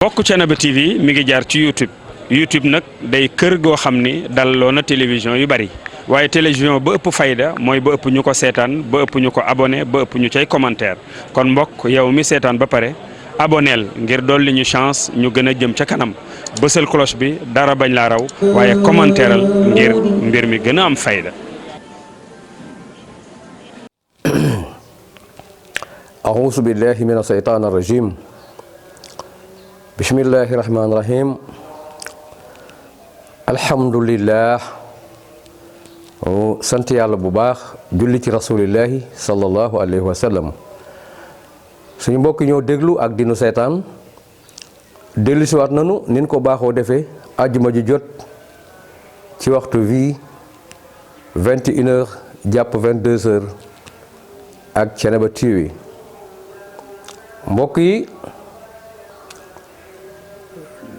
bokk Thiénaba TV mi ngi jaar ci YouTube nag day kër goo xam ni dalloo na télévision yu bari waaye télévision ba ëpp fayda mooy ba ëpp ñu ko seetaan ba ëpp ñu ko abonné ba ëpp ñu cay commentaire kon mbokk yow mi seetaan ba pare aboneel ngir dolli ñu chance ñu gën a jëm ca kanam bësal cloche bi dara bañ laa raw waaye commentaireal ngir mbir mi gën a am fayda. أعوذ بالله من الشيطان الرجيم بسم الله الرحمن الرحيم الحمد لله sant yàlla bu baax julli ci rasulillahi sallallahu alayhi wa sallam suñu mbokk ñoo déglu ak dinu seetaan dellu siwaat nanu nin ko baaxoo defee àjjuma ju jot ci waxtu wi 21h jàpp 22h ak Thiénaba TV mbokk yi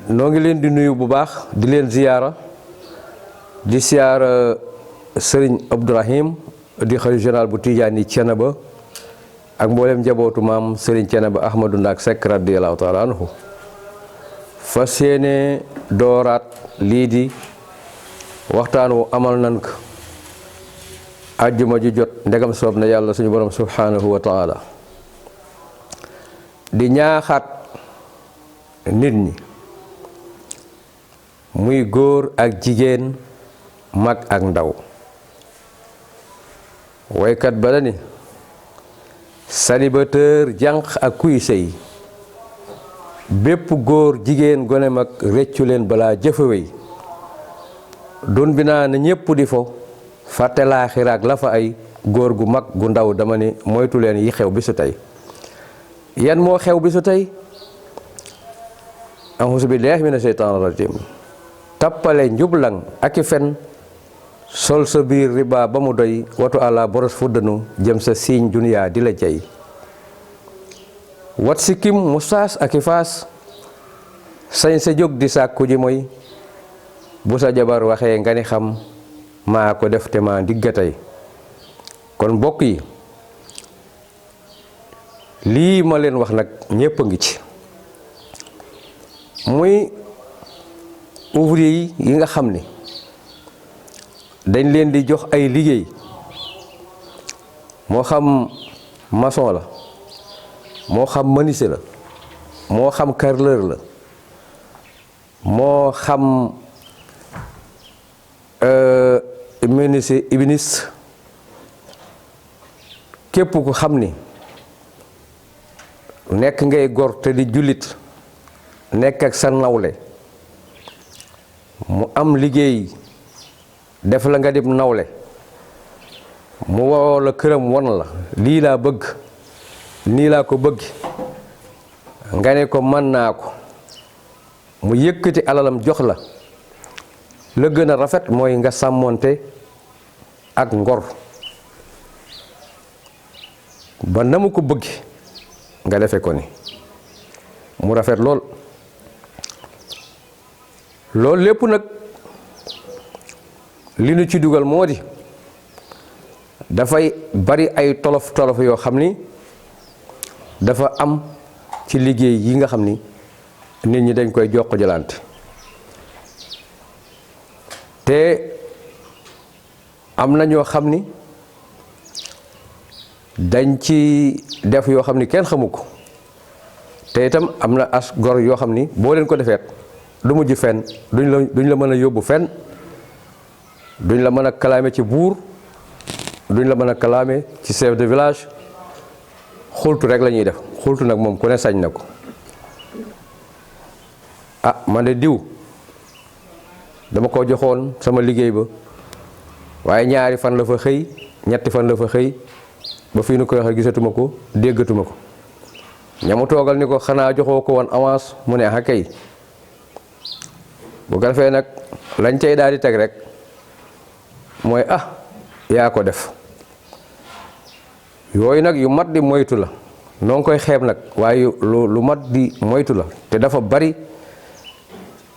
noo ngi leen di nuyu bu baax di leen ziyaara di siyaara Sëriñ Abdourahim di xalifa général bu Tijaani Thiénaba ak mboolem njabootu maam Sëriñ Thiénaba Ahmadou Ndak Seck radiyallahu taala anhu fas yéene dooraat lii di waxtaan wu amal nan ko àjjuma ju jot ndegam soob na yàlla suñu borom subhanahu wa taala di ñaaxaat nit ñi muy góor ak jigéen mag ak ndaw waykat ba la ni célibataire jànq ak kuy sëy bépp góor jigéen gone mag réccu leen balaa jëfewey dun bi naa ne ñépp di fo fàtte laaxiraak la fa ay góor gu mag gu ndaw dama ni moytu leen yi xew bisu tey yan moo xew bisu tey auzu billaahi mina sheytaani rajiim tappale njublang ak i fen sol sa biir riba ba mu doy watu àlla boros fuddanu jëm sa siiñ duniyaa di la jay wat si kim mu saas ak i faas sañ sa jóg di sàkku ji mooy bu sa jabar waxee nga ni xam maa ko def te maa diggatay kon mbokk yi lii ma leen wax nag ñépp a ngi ci muy ouvrier yi nga xam ni dañ leen di jox ay liggéey moo xam maçon la moo xam menuisier la moo xam carreleur la moo xam menuisier ébéniste képp ku xam ni nekk ngay gor te di jullit nekk ak sa nawle mu am liggéey def la nga dem nawle mu woo la këram won la lii laa bëgg nii laa ko bëgg nga ne ko mën naa ko mu yëkkati alalam jox la la gën a rafet mooy nga sàmmoonte ak ngor ba na mu ko bëgg nga defe ko ni mu rafet lool loolu lépp nag li nu ci dugal moo di dafay bari ay tolof tolof yoo xam ni dafa am ci liggéey yi nga xam ni nit ñi dañ koy jokk jëlante te am na ñoo xam ni dañ ci def yoo xam ni kenn xamu ko te itam am na as gor yoo xam ni boo leen ko defeet du mujj fenn duñ la mën a yóbbu fenn duñ la mën a kalaame ci buur duñ la mën a kalaame ci chef de village xultu rek la ñuy def xultu nag moom ku ne sañ na ko ah man de diw dama ko joxoon sama liggéey ba waaye ñaari fan la fa xëy ñetti fan la fa xëy ba fii nu koy waxee gisatuma ko déggatuma ko ñamu toogal ni ko xanaa joxoo ko woon avance mu ne ah kay bu ko defee nag lañ cay daal di teg rek mooy yaa ko def yooyu nag yu mat di moytu la noo ngi koy xeeb nag waaye lu mat di moytu la te dafa bari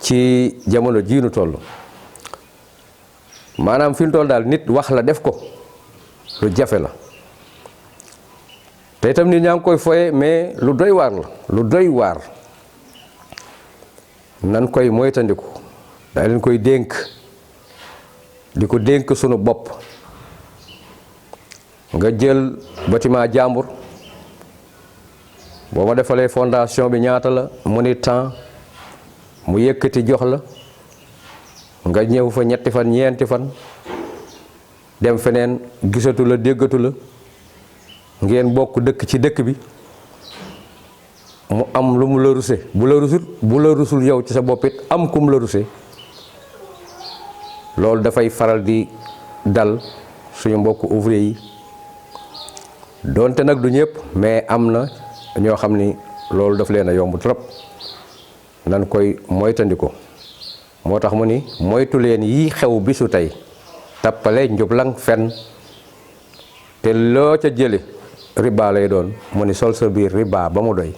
ci jamono jiinu toll maanaam fi mu toll daal nit wax la def ko lu jafe la te itam nit ñaa ngi koy foye mais lu doy waar la lu doy waar nan koy moytandiku daa leen koy dénk di ko dénk sunu bopp. nga jël bâtiment jàmbur boo ma defalee fondation bi ñaata la mu ni temps mu yëkkati jox la nga ñëw fa ñetti fan ñeenti fan dem feneen gisatu la déggatu la ngeen bokk dëkk ci dëkk bi mu am lu mu la ruse bu la rusul yow ci sa boppit am kum la ruse loolu dafay faral di dal suñu mbokk ouvrier yi donte nag du ñëpp mais am na ñoo xam ni loolu daf leen a yomb trop nan koy moytandiko moo tax mu ni moytu leen yi xew bisu tey tappale njublang fen te loo ca jële riba lay doon mu ni sol sa biir riba ba mu doy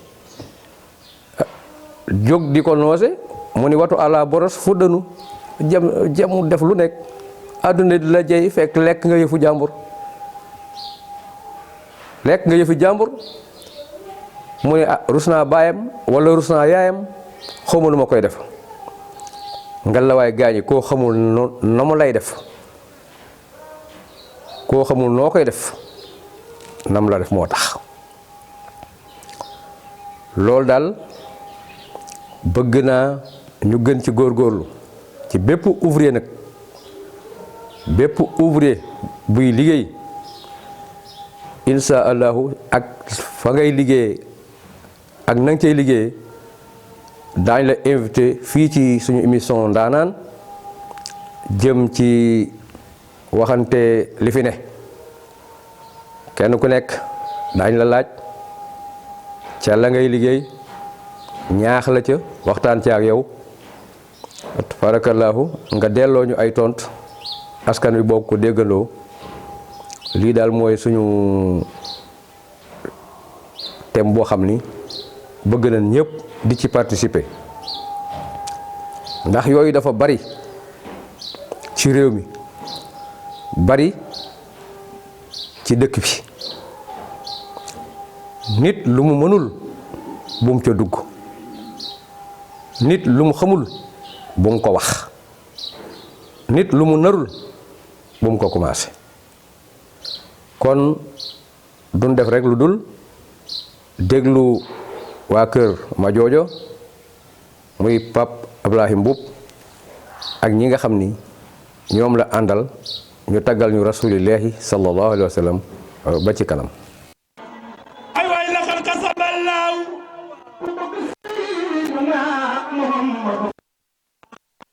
jóg di ko noose mu ni watu àla boros fu dënu jëm def lu nekk àdduna di la jey fekk lekk nga yëfu jàmbur mu ne rus naa baayam wala rus naa yaayam xawma nu ma koy def ngal la waay gaañi koo xamul na mu lay def koo xamul noo koy def nam la def moo tax loolu daal bëgg naa ñu gën ci góorgóorlu ci bépp ouvrier nag bépp ouvrier buy liggéey insha allahu ak fa ngay liggéey ak na nga cay liggéey daañ la invité fii ci suñu émission ndaanaan jëm ci waxante li fi ne kenn ku nekk daañ la laaj ca la ngay liggéey ñaax la ca waxtaan ci ak yow tabarakallahu nga delloo ñu ay tont askan wi bokk ko déggandoo lii daal mooy suñu thème boo xam ni bëgg nañ ñëpp di ci participer ndax yooyu dafa bari ci réew mi bari ci dëkk bi nit lu mu mënul bu mu ca dugg nit lu mu xamul bu mu ko wax nit lu mu narul bu mu ko commencé kon duñ def rek lu dul déglu waa kër Majoojo muy Pape Ibrahim Mboup ak ñi nga xam ni ñoom la àndal ñu taggal ñu rasulillahi sallallahu alayhi wa sallam ba ci kanam. ay waay laqad kasaballaahu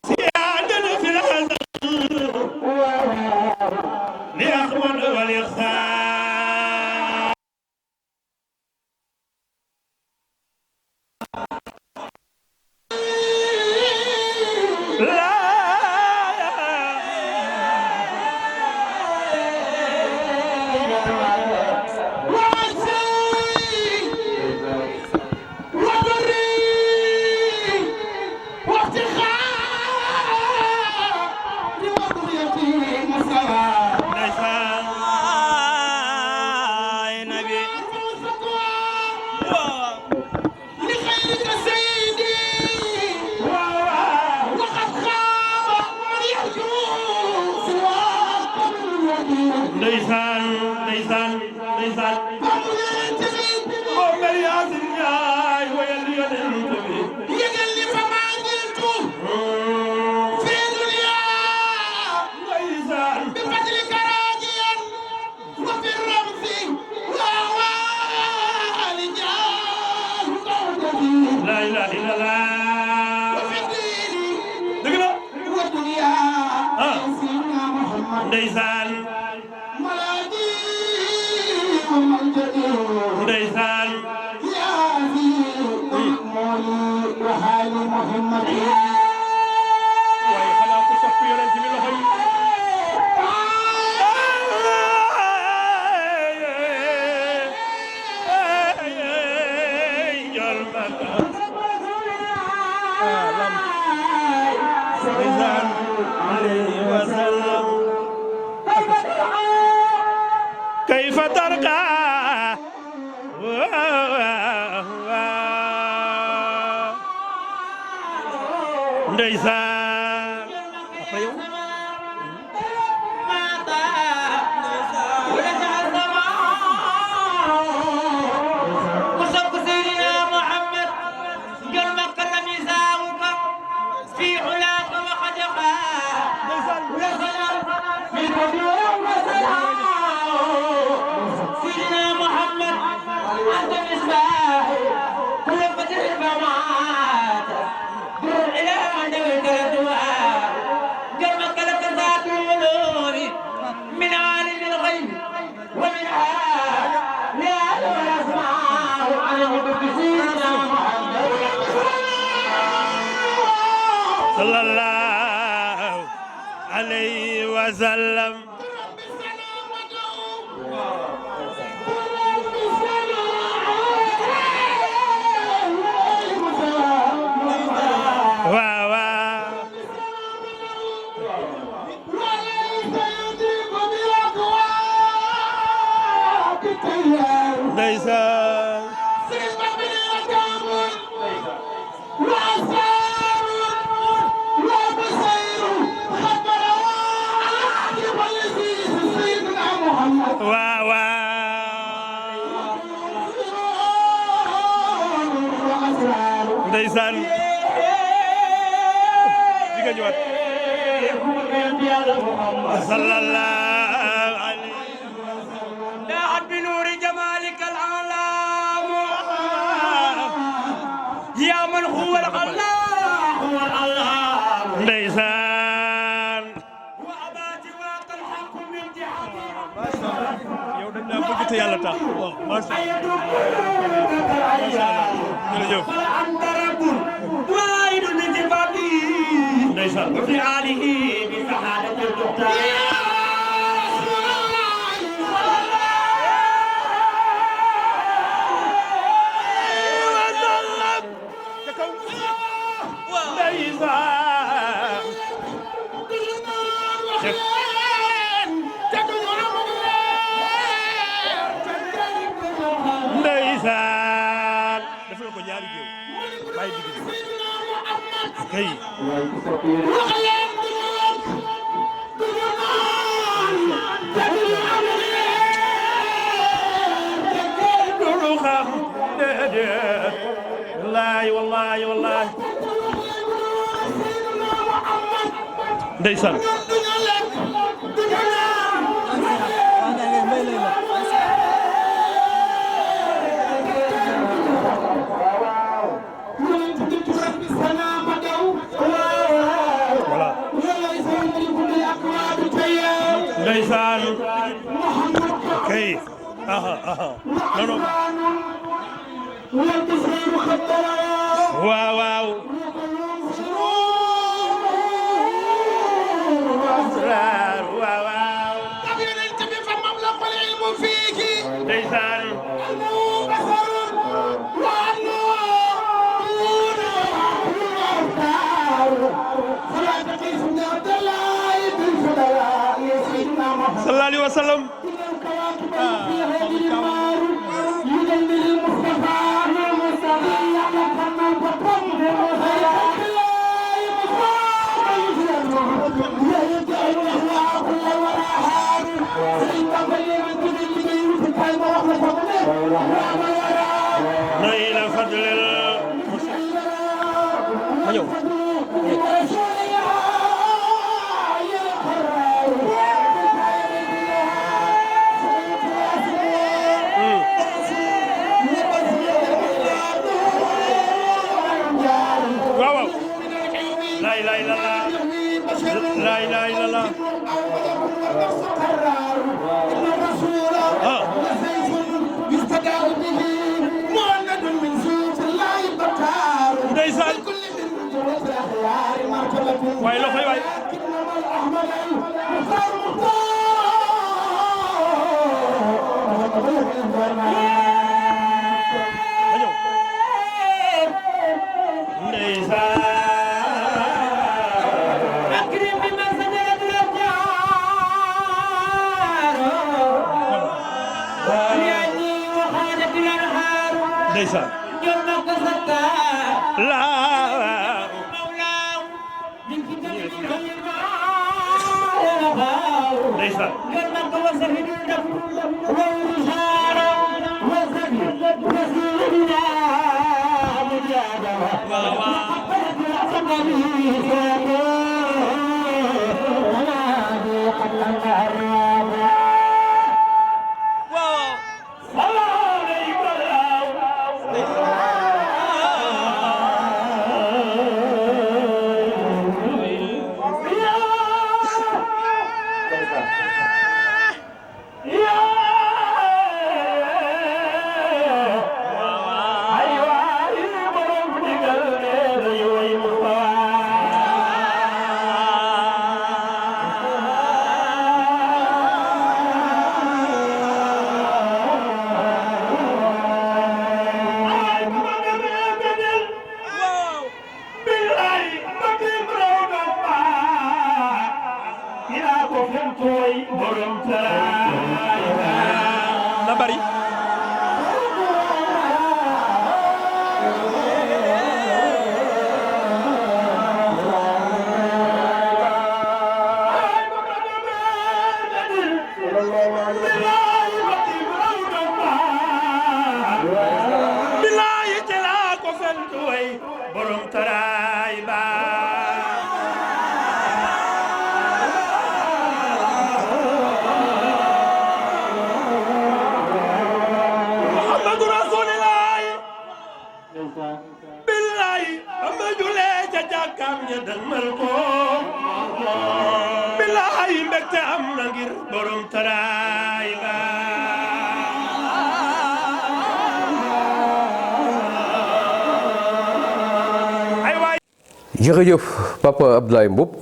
siyaadatan fil azal li ahmad wal ihsan ndeysaan ndeysaan ndeysaan moom mel Yaasin Njaay wayal yonent bi yëgal ni fa maa ngiltu fi dunya ndeysaan bi fadli karaajiyan wa fi ramsi waali jaal la ilaha illallah wa fi diini dëgg la wa dunya ndeysaan ndeysaan waaye xanaa ko sopp yonent bi loxo yi jol baka ndeysaan alayhi wa sallam kayfa tarqa ndeysaan après yow sallallahu alayhi wa sallam waaw waaw ndeysaan waaw waaw ndeysaan di nga ñëwaat sallallahu alayhi daat bi nuuri jamalika al alam ya man huwa al allah huwa al allah ndeysaan wa abati wa qal haqqu min jihati yow dañ la bëgg te yàlla tax waaw masha Allah jërëjëf ndeysaan fi alihi bi sahadati al-muqtar ndeysaan def na ko ñaari géew bàyyi digg kay dulu xam déedéet wallahi wallahi wallahi ndeysaan ndeysaan kay aha aha non non waaw waaw waaw waaw ndeysaan sallallahu alayhi wa sallam نيل فضل لا إله إلا الله لا إله إلا الله ndeysaan waay loxoy waay ndeysaan ndeysaan la na bari bilaay ci laa ko fent way borom taraay ba Muhammadu Rasulillah bilaay ama julee ca jàkkaam ña dëgmal ko bilaay mbégte am na ngir borom taraay ba jërëjëf Papa Abdoulaye Mboup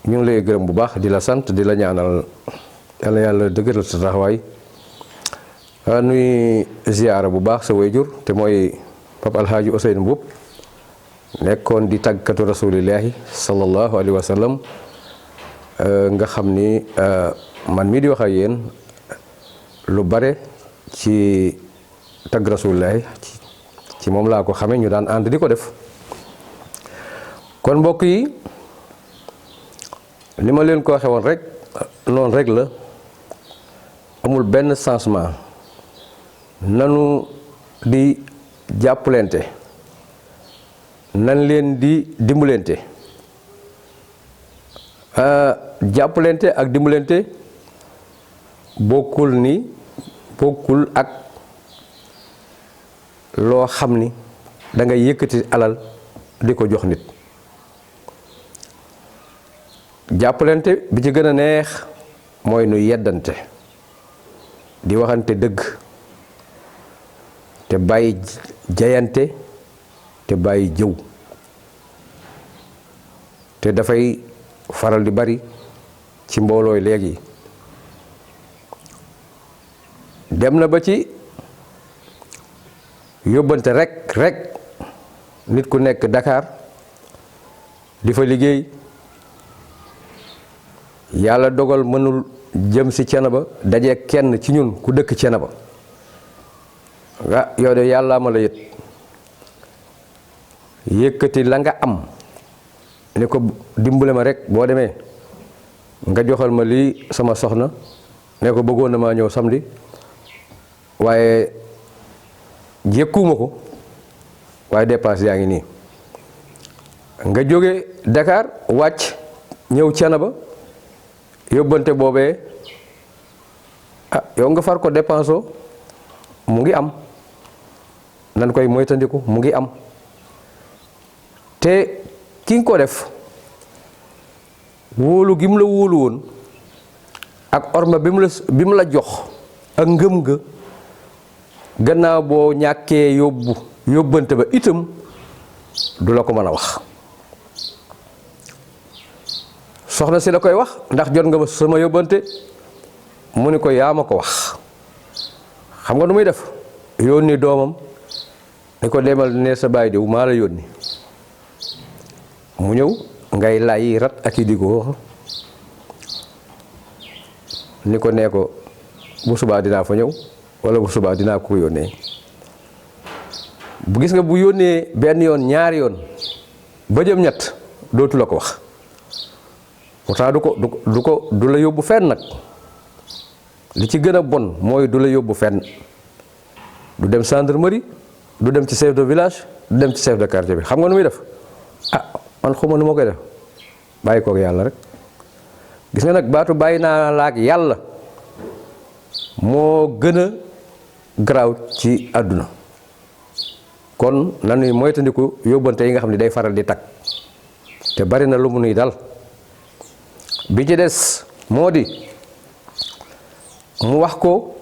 ñu ngi lay gërëm bu baax di la sant di la ñaanal yàlla yàlla dëgëral sa taxawaay nuy ziyaara bu baax sa wayjur te mooy Papa Alhaaji Ousseynou Mboup nekkoon di tàggkatu rasulillahi sallallahu alayhi wa sallam nga xam ni man mii di wax ak yéen lu bare ci tagg rasulillahi ci moom laa ko xamee ñu daan ànd di ko def kon mbokk yi li ma leen ko waxee woon rek noonu rek la amul benn changement nanu di jàppalante nan leen di dimbalante jàppalante ak dimbalante bokkul ak loo xam ni da ngay yëkkati alal di ko jox nit jàppalante bi ci gën a neex mooy nu yeddante di waxante dëgg te bàyyi jayante te bàyyi jëw te dafay faral di bari ci mboolooy léegi dem na ba ci yóbbante rek nit ku nekk Dakar di fa liggéey yàlla dogal mënul jëm si Thiénaba daje kenn ci ñun ku dëkk Thiénaba yow de yàlla ma la yëkkati la nga am ni ko dimbale ma rek boo demee nga joxal ma lii sama soxna ne ko bëggoon na maa ñëw samedi waaye jékkuwuma ko waaye dépense yaa ngi nii nga jóge Dakar wàcc ñëw Thiénaba yóbbante boobee yow nga far ko dépense mu ngi am nan koy moytandiku mu ngi am te ki nga ko def wóolu gi mu la wóolu woon ak orma bi mu la jox ak ngëm ga gannaaw boo ñàkkee yóbbante ba itam du la ko mën a wax soxna si la koy wax ndax jot nga ma sama yóbbante mu ni ko yaa ma ko wax xam nga nu muy def yónni doomam ni ko demal ne sa baay diw maa la yónni mu ñëw ngay lay rat ak i digoo ni ko nee ko bu subaa dinaa fa ñëw wala bu subaa dinaa ko yónnee bu gis nga bu yónnee benn yoon ñaari yoon ba jëm ñett dootu la ko wax pourtant du la yóbbu fenn nag li ci gën a bon mooy du la yóbbu fenn du dem gendarmerie du dem ci chef de village du dem ci chef de quartier bi xam nga nu muy def man xawma nu ma koy def bàyyi koog yàlla rek. gis nga nag baatu bàyyi naa la ak yàlla moo gën a garaaw ci àdduna kon nanuy moytandiku yóbbante yi nga xam ne day faral di tag te bari na lu mu nuy dal. bi ci des moo di mu wax ko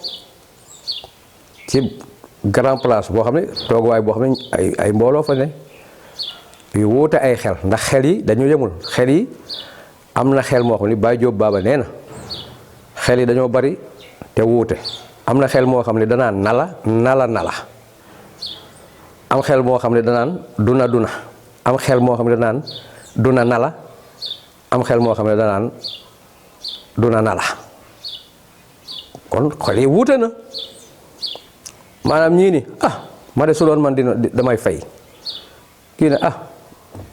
ci grand place boo xam ne tooguwaay boo xam ne ay mbooloo fa ne yu wuute ay xel ndax xel yi dañu yemul xel yi am na xel moo xam ne Baye Diop Baba nee na xel yi dañoo bari te wuute am na xel moo xam ne danaan nala am xel moo xam ne danaan duna am xel moo xam ne danaan duna nala am xel moo xam ne danaan duna nala kon xel yi wuute na maanaam ñii ni ma de su doon man damay fay kii ne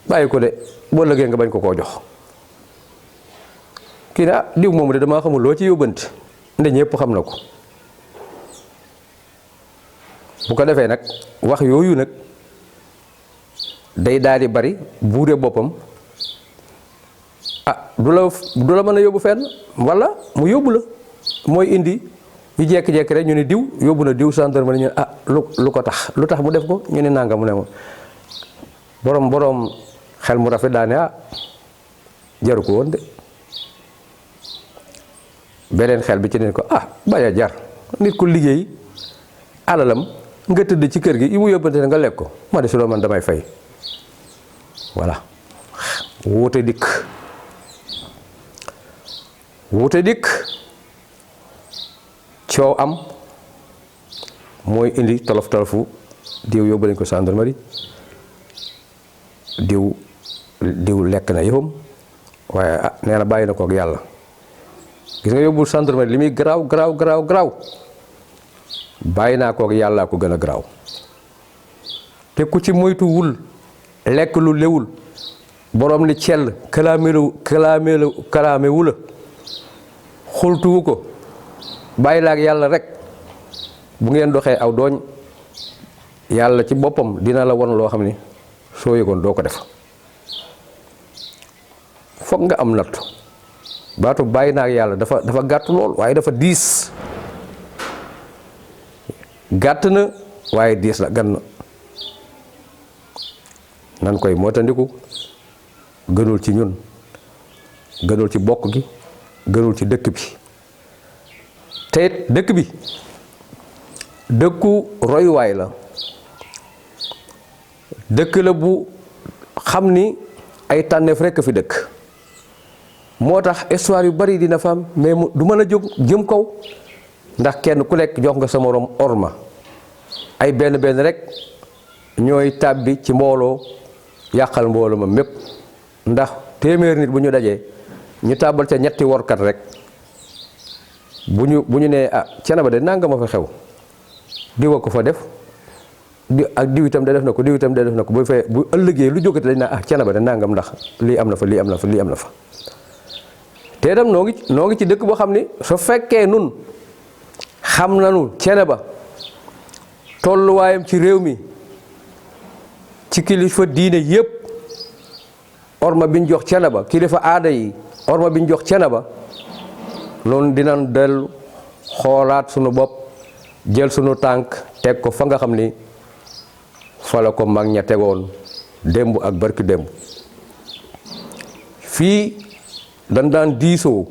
bàyyi ko de boo lëgee nga bañ ko koo jox kii ne diw moomu de damaa xamul loo ci yóbbante nde ñëpp xam na ko bu ko defee nag wax yooyu nag day daal di bari buure boppam du la mën a yóbbu fenn walla mu yóbbu la mooy indi ñu jekki-jekki rek ñu ne diw yóbbu na diw gendarmerie ñu ne lu ko tax lu tax mu def ko ñu ne nanga mu ne ma boroom xel mu rafet daa ne jaru ko woon de beneen xel bi ci neen ko bañ a jar nit ku liggéey alalam nga tëdd ci kër gi yi mu yóbbante ne nga lekk ko ma de su doon man damay fay voilà wuute dikk coow am mooy indi tolofu diw yóbbu nañ ko gendarmerie diw lekk na yëfam waaye nee na bàyyi na ko ak yàlla gis nga yóbbu gendarmerie li muy garaaw bàyyi naa ko ak yàlla ko gën a garaaw te ku ci moytuwul lekk lu lewul borom ni cell kalaamewu la xultuwu ko bàyyi la ak yàlla rek bu ngeen doxee aw dooñ yàlla ci boppam dina la won loo xam ni soo yëgoon doo ko def foog nga am natt baatu bàyyi naa ak yàlla dafa gàtt lool waaye dafa diis gàtt na waaye diis la gan na nan koy mootandiku gënul ci ñun gënul ci bokk gi gënul ci dëkk bi te it dëkk bi dëkku royuwaay la dëkk la bu xam ni ay tànneef rekk fi dëkk moo tax histoire yu bari dina fa am mais du mën a jóg jëm kaw ndax kenn ku nekk jox nga sa morom orma ay benn rek ñooy tàbbi ci mbooloo yàqal mbooloo ma mépp ndax téeméer nit bu ñu dajee ñu tàbbal ca ñetti workat rek bu ñu nee Thiénaba de nanga ma fa xew diwa ko fa def diw itam de def na ko diw itam de def na ko bu ëllëgee lu jógate dañ naa Thiénaba de nangam ndax lii am na fa lii am na fa lii am na fa te itam noo ngi ci dëkk boo xam ni su fekkee nun xam nañu Thiénaba tolluwaayam ci réew mi ci kilifa diine yépp orma bi ñu jox Thiénaba kilifa aada yi orma bi ñu jox Thiénaba loolu dinañ dellu xoolaat sunu bopp jël sunu tànk teg ko fa nga xam ni fa la ko mag ña tegoon démb ak barki démb fii dañ daan diisoo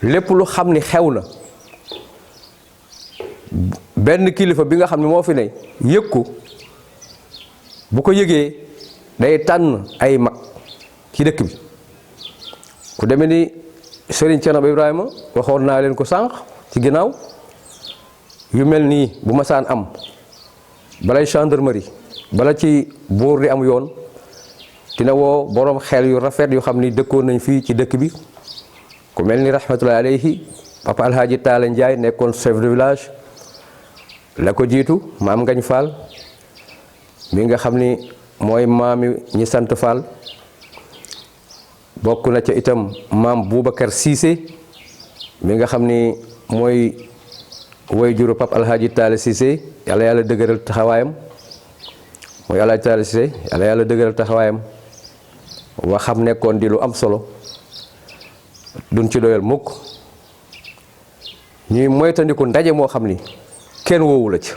lépp lu xam ni xew na benn kilifa bi nga xam ne moo fi ne yëg ko bu ko yëgee day tànn ay mag ci dëkk bi ku demee ni Serigne Thiénaba Ibrahima waxoon naa leen ko sànq ci ginnaaw yu mel nii bu masaan am balay gendarmerie bala ci buur di am yoon dina woo boroom xel yu rafet yu xam ni dëkkoon nañ fii ci dëkk bi ku mel ni rahmatullahi alayhi papa Alhaji Taala Njaay nekkoon chef de village la ko jiitu maam Ngañ Fall mi nga xam ni mooy maami ñi sant Fall bokk na ca itam maam Boubacar Cissé mi nga xam ni mooy way juru Pape Alhaji Talla Cissé yàlla dëgëral taxawaayam mooy Alhaji Talla Cissé yàlla dëgëral taxawaayam waxam nekkoon di lu am solo duñ ci doyal mukk ñuy moytandiku ndaje moo xam ni kenn woowu la ci.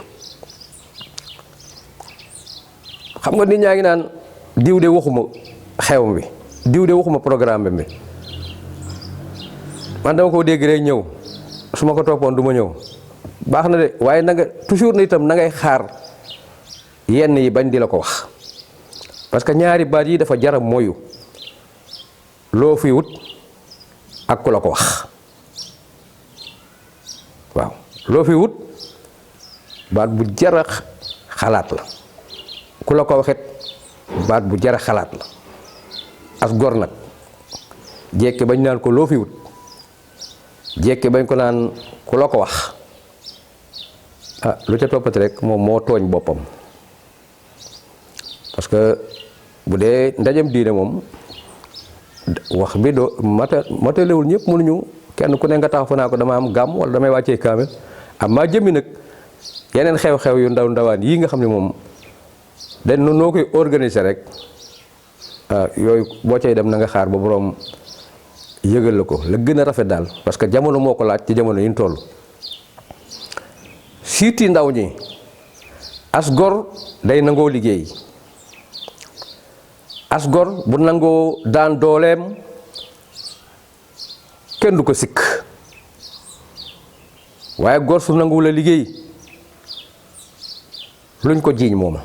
xam nga nit ñaa ngi naan diw de waxuma xewam bi diw de waxuma programme bi man dama ko dégg rek ñëw su ma ko toppoon du ma ñëw baax na de waaye na nga toujours na itam na ngay xaar yenn yi bañ di la ko wax parce que ñaari baat yi dafa jaram moyu loo fi wut ak ku la ko wax waaw loo fi wut baat bu jara xalaat la ku la ko waxit baat bu jara xalaat la as gor nag jekke bañ naan ko loo fi wut jekke bañ ko naan ku la ko wax lu ca toppati rek moom moo tooñ boppam parce que bu dee ndajem diine moom wax bi doo matalewul ñëpp mënuñu kenn ku ne nga tax fa naa ko dama am gàmm wala damay wàccee kaamel am maa jëmmi nag yeneen xew-xew yu ndawaan yii nga xam ne moom dañ noo koy organiser rek yooyu boo cay dem na nga xaar ba boroom yëgal la ko la gën a rafet daal parce que jamono moo ko laaj ci jamono yi ñu toll siiti ndaw ñi as gor day nangoo liggéey as gor bu nangoo daan dooleem kenn du ko sikk waaye gor su nanguwu la liggéey luñ ko jiiñ mooma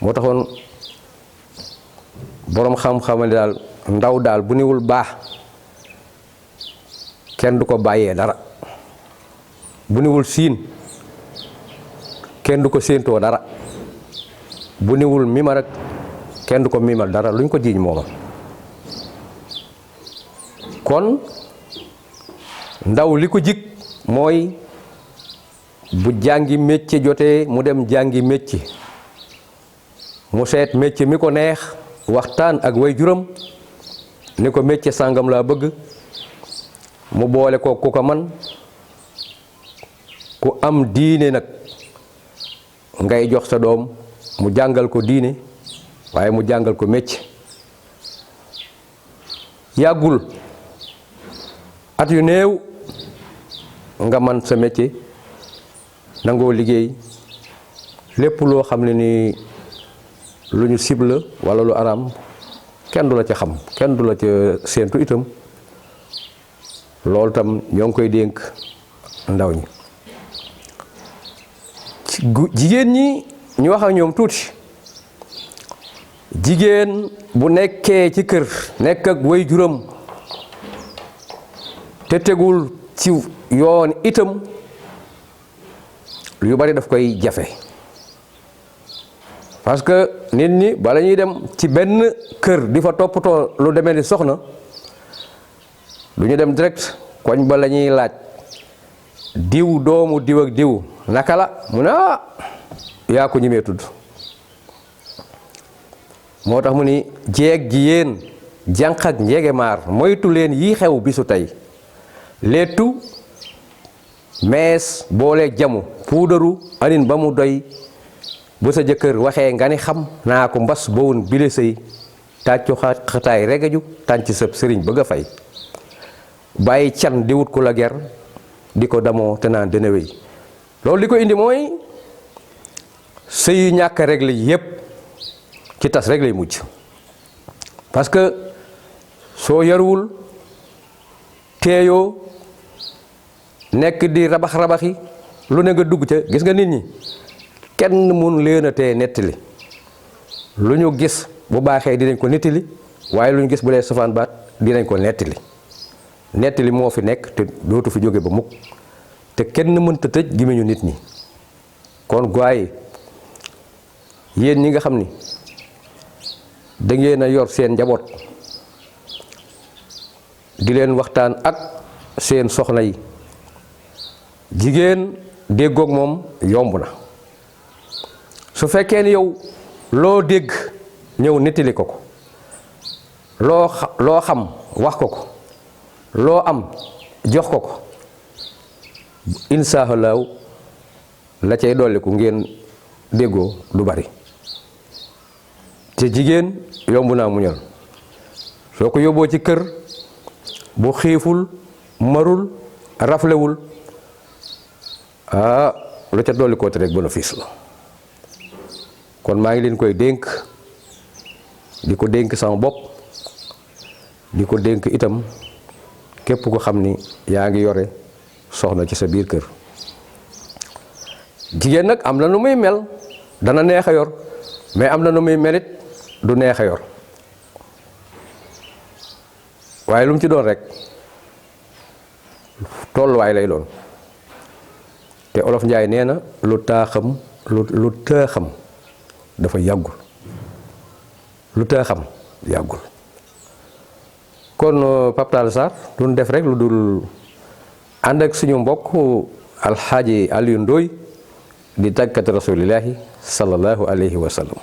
moo taxoon boroom xam-xamal daal ndaw daal bu niwul baax kenn du ko bàyyee dara bu niwul siin kenn du ko séentoo dara bu niwul mima rek kenn du ko mimal dara luñ ko jiiñ mooma kon ndaw li ko jig mooy bu jàngi métier jotee mu dem jàngi métier mu seet métier mi ko neex waxtaan ak waajuram ni ko métier sàngam laa bëgg mu boole ko ku ko man ku am diine nag ngay jox sa doom mu jàngal ko diine waaye mu jàngal ko métier yàggul at yu néew nga man sa métier nangoo liggéey lépp loo xam ne ni lu ñu cible walla lu araam kenn du la ca xam kenn du la ca séentu itam loolu tam ñoo ngi koy dénk ndaw ñi jigéen ñi ñu wax ak ñoom tuuti jigéen bu nekkee ci kër nekk ak waajuram te tegul ci yoon itam yu bari daf koy jafe parce que nit ñi bala ñuy dem ci benn kër di fa toppatoo lu demee ni soxna du ñu dem direct koñ ba la ñuy laaj diw doomu diw ak diw naka la mu ne yaa ko ñimee tudd moo tax mu ni jeeg ji yéen jànq ak njege maar moytu leen yi xew bisu tey leetu mees boole jamu puudaru anin ba mu doy bu sa jëkkër waxee nga ni xam naa ko mbas bowun bile sëy tàccu xataay regaju tànc sëb sëriñ bëgg a fay bàyyi can di wut ku la ger di ko damoo te naan dina wéy loolu li ko indi mooy sëy ñàkk réglé yépp ci tas rek lay mujj parce que soo yaruwul teeyoo nekk di rabax-rabaxi lu ne nga dugg ca gis nga nit ñi kenn mun leen a tee nettali lu ñu gis bu baaxee dinañ ko nettali waaye lu ñu gis bu dee safaan baat dinañ ko nettali moo fi nekk te dootu fi jóge ba mukk te kenn mënta tëj gémmiñu nit ñi kon gaay yéen ñi nga xam ni da ngeen a yor seen njaboot di leen waxtaan ak seen soxna yi jigéen déggoog moom yomb na su fekkee ni yow loo dégg ñëw nettali ko loo xam wax ko ko loo am jox ko ko insha Allah la cay dolliku ngeen déggoo du bari te jigéen yomb naa muñal soo ko yóbboo ci kër bu xiiful marul raflewul lu ca dolli kooti rek bénéfice la kon maa ngi leen koy dénk di ko dénk sama bopp di ko dénk itam képp ko xam ni yaa ngi yore soxna ci sa biir kër jigéen nag am na nu muy mel dana neex a yor mais am na nu muy melit du neex a yor waaye lu mu ci doon rek tolluwaay lay doon te olof njaay nee na lu taaxam lu taaxam dafa yàggul lu taaxam yàggul kon Pape Talla Sarr duñ def rek lu dul ànd ak suñu mbokk alxaaji Aliou Ndoye di tàggkat rasulillahi sallallahu alayhi wa sallam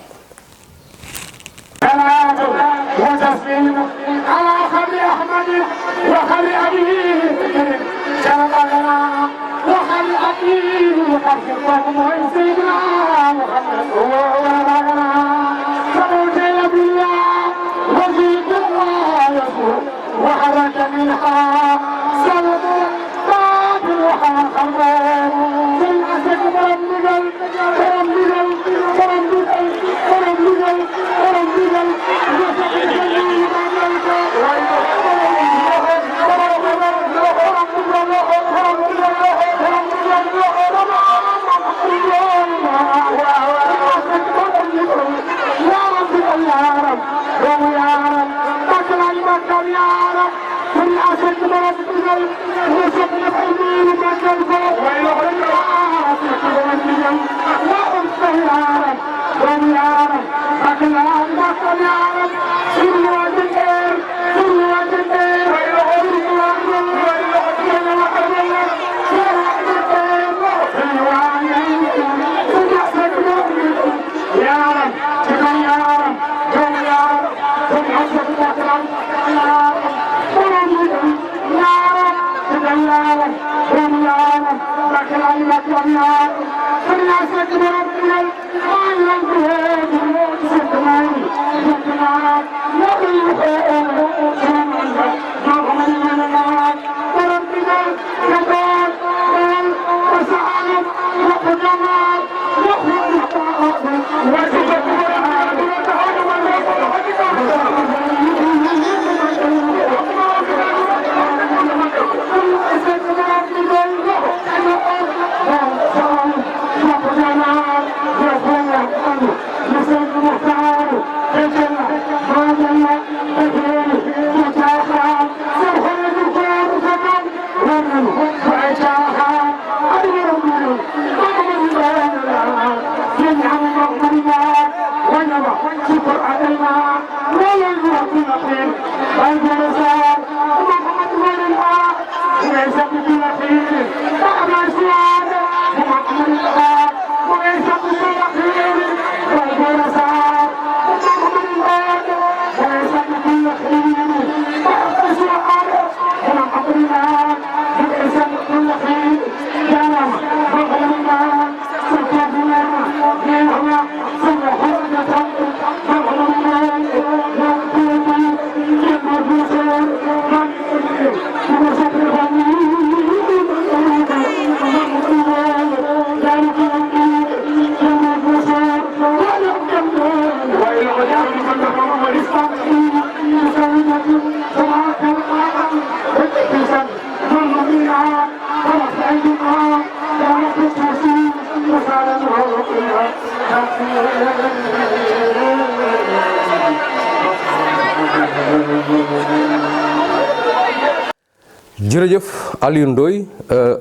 jërëjëf Aliou Ndoye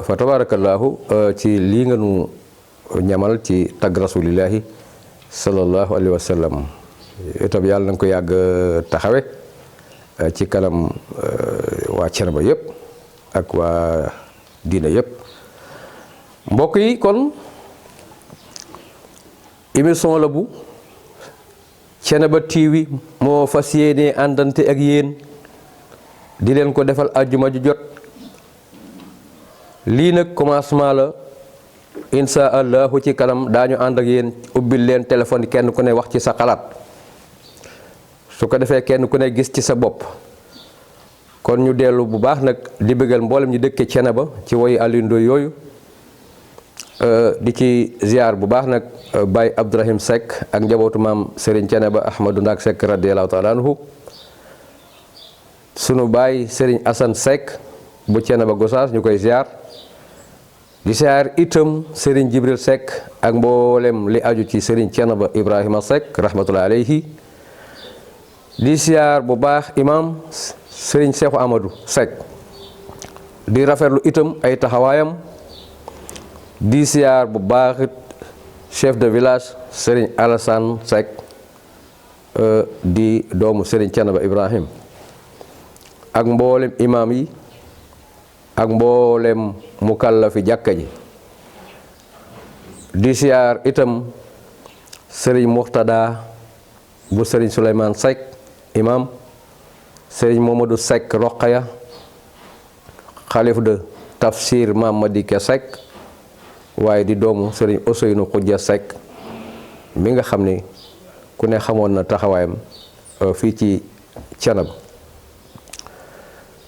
fa tabarakallahu ci lii nga nu ñamal ci tagg rasulillahi sallallahu alayhi wa sallam itam yàlla na ko yàgg taxawe ci kanam waa Thiénaba yëpp ak waa diina yëpp mbokk yi kon émission la bu Thiénaba TV moo fas yéene àndante ak yéen di leen ko defal àjjuma ju jot. lii nag commencement la insha allahu ci kanam daañu ànd ak yéen ubbil leen téléphone yi kenn ku ne wax ci sa xalaat su ko defee kenn ku ne gis ci sa bopp. kon ñu dellu bu baax nag di bëggal mboolem ñu dëkke Thiénaba ci woyi Aliou Ndoye yooyu di ci ziar bu baax nag Baye Abdourahim Seck ak njabootu maam Serigne Thiénaba Ahmadou Ndak Seck radiyallahu taala anhu sunu baay Serigne Assane Seck bu Thiénaba Gossas ñu koy ziar di ziar itam Serigne Jibril Seck ak mboolem li aju ci Serigne Thiénaba Ibrahima Seck rahmatullahi alayhi di ziar bu baax imam Serigne Cheikhou Amadou Seck di rafetlu itam ay taxawaayam di ziar bu baax chef de village Serigne Alassane Seck di doomu Serigne Thiénaba Ibrahim ak mboolem imam yi ak mboolem mukallafi jàkka ji di ziar itam Serigne Muxtada bu Serigne Souleymane Seck imam Serigne Momadou Seck Roqaya xalif de tafsir Mamadike Seck waaye di doomu Serigne Ousseynou Khoudia Seck mi nga xam ni ku ne xamoon na taxawaayam fii ci Thiénaba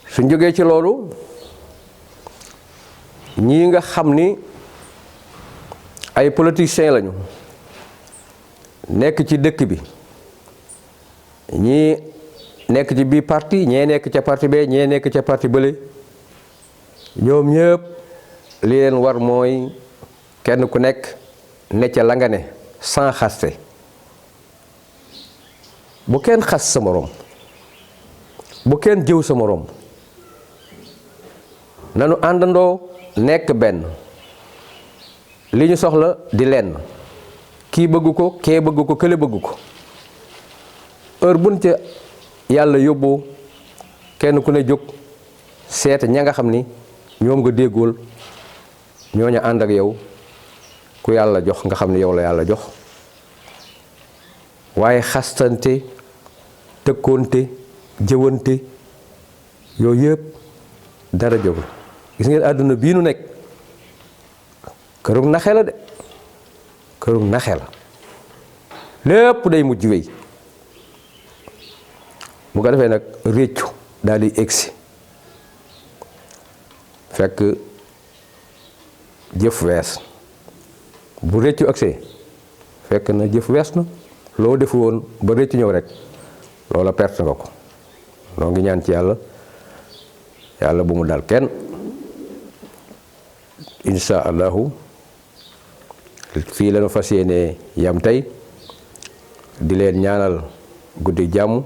suñ jógee ci loolu ñii nga xam ni ay politiciens lañu nekk ci dëkk bi ñii nekk ci bii parti ñee nekk ca parti bee ñee nekk ca parti bële ñoom ñëpp li leen war mooy kenn ku nekk ne ca la nga ne sans xaste bu kenn xas sa moroom bu kenn jëw sa moroom nanu àndandoo nekk benn li ñu soxla di lenn kii bëgg ko kee bëgg ko kële bëgg ko heure buñ ca yàlla yóbboo kenn ku ne jóg seet ña nga xam ni ñoom nga déggool ñooñu ànd ak yow ku yàlla jox nga xam ni yow la yàlla jox waaye xastante tëkkoonte jëwante yooyu yëpp dara jógul gis ngeen àdduna bii nu nekk kërug naxe la de kërug naxe la lépp day mujj wéy bu ko defee nag réccu daal di egsi fekk jëf wees bu réccu agsee fekk na jëf wees na loo defu woon ba réccu ñëw rek loola perte nga ko noo ngi ñaan ci yàlla bu mu dal kenn insha allahu fii lañu fas yéene yam tey di leen ñaanal guddi jàmm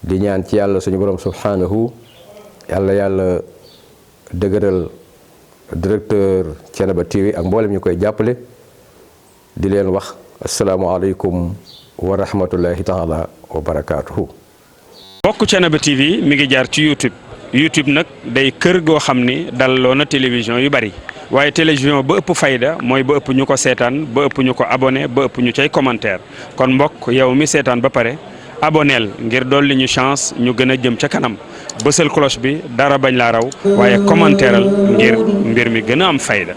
di ñaan ci yàlla suñu borom subhanahu yàlla dëgëral directeur Thiénaba TV ak mboolem ñu koy jàppale di leen wax asalaamaaleykum wa rahmatullahi taala wa barakaatuhu. bokk Thiénaba TV mi ngi jaar ci YouTube nag day kër goo xam ni dalloo na télévision yu bari waaye télévision ba ëpp fayda mooy ba ëpp ñu ko seetaan ba ëpp ñu ko abonné ba ëpp ñu cay commentaire kon mbokk yow mi seetaan ba pare aboneel ngir dolli ñu chance ñu gën a jëm ca kanam bësal cloche bi dara bañ laa raw waaye commentaireal ngir mbir mi gën a am fayda.